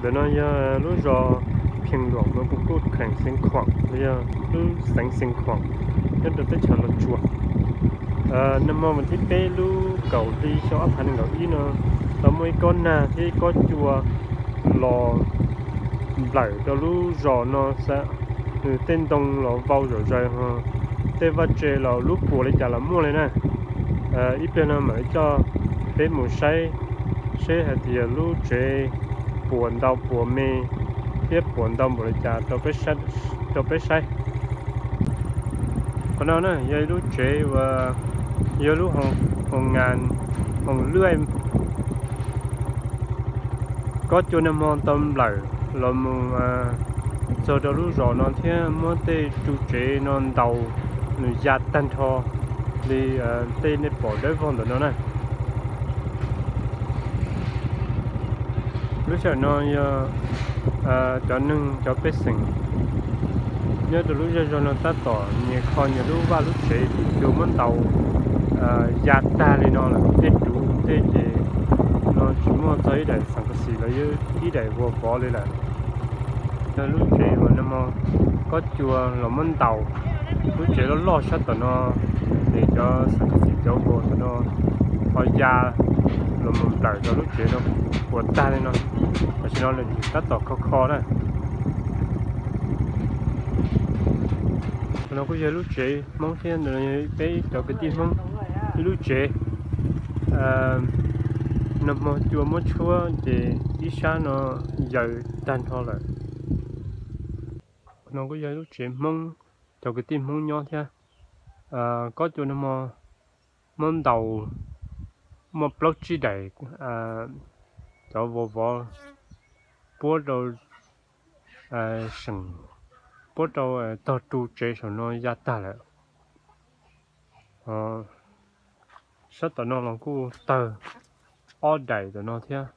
Ntawm no yog lub zos Phiaj Luam, Mos Pus Kuj, kheem Xeev Khuam, los yog lub xeev Xeev Khuam, nyob rau teb chaws Los Tsuas. Nag hmo vas thib peb lub kaum hli xyoo ob phav nees nkaum ib no, tau muaj ib kob nag thiab ib kob cua los nplawm rau lub zos no xwb. Nws tej ntoo los vau zom zaws ho, tej vaj tse los lub puas li cas los muaj li na. Ib pliag no mam li coj peb mus saib seb hais tias lub tsev puas ntau puas me thiab puas ntau npaum li cas rau peb saib. Qhov no na yog ib lub tsev uas yog lub hoo ngas, hoo lwj. Kob cua nag hmo tau nplawm los mus txog rau lub zos no thiab muab tej tsev no ntaus nws ya tag nrho li tej nej pom dawb vog ntawm no na. Lub sij hawm no yog cov neeg cov pej xeem nyob rau lub zej zog no tab tom nyias kho nyias lub vaj lub tsev, cua muab ntaus ya tag li no lawm, tej ruv tej ces no tsis muaj txog ib daim xeem kas xim los yog ib daim vuas vov li lawm. Yog lub tsev uas nag hmo kob cua los muab ntaus, lub tsev loj loj sab tom no, ces cov xeem kas xim cov vuas tom no ho ya los mus nplawm rau lub tsev no puas tag li no. Tam sim no lawm tab tom kho kho na. Qhov no kuj yog lub tsev Hmoob thiab, ntawm no yog peb cov kwv tij Hmoob ib lub tsev. Nag hmo cua muab tshuab ces ib sab no yaws tag nrho lawm. Qhov no kuj yog lub tsev Hmoob, cov kwv tij Hmoob nyob thiab. Kob cua nag hmo muab ntaus muaj plaub tsib daim cov vuas vov puab rau seem, puab rau tog ru tsev saum no ya tag lawm. Sab tom no los kuj tawg ob daim tom no thiab.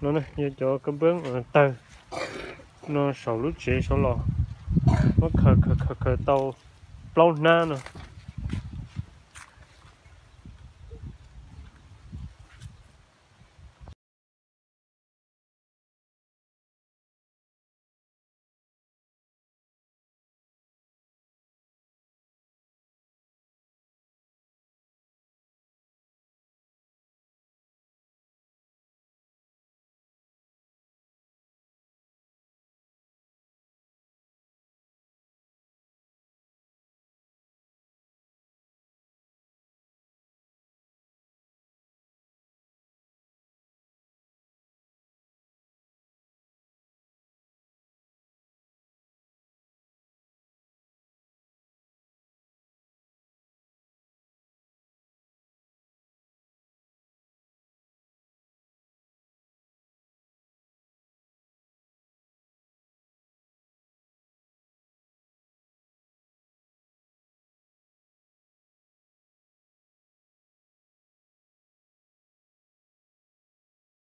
No yog cov kab npab tawg no saum lub tsev saud los, muab khaws khaws khaws khaws tau plaub hnab no.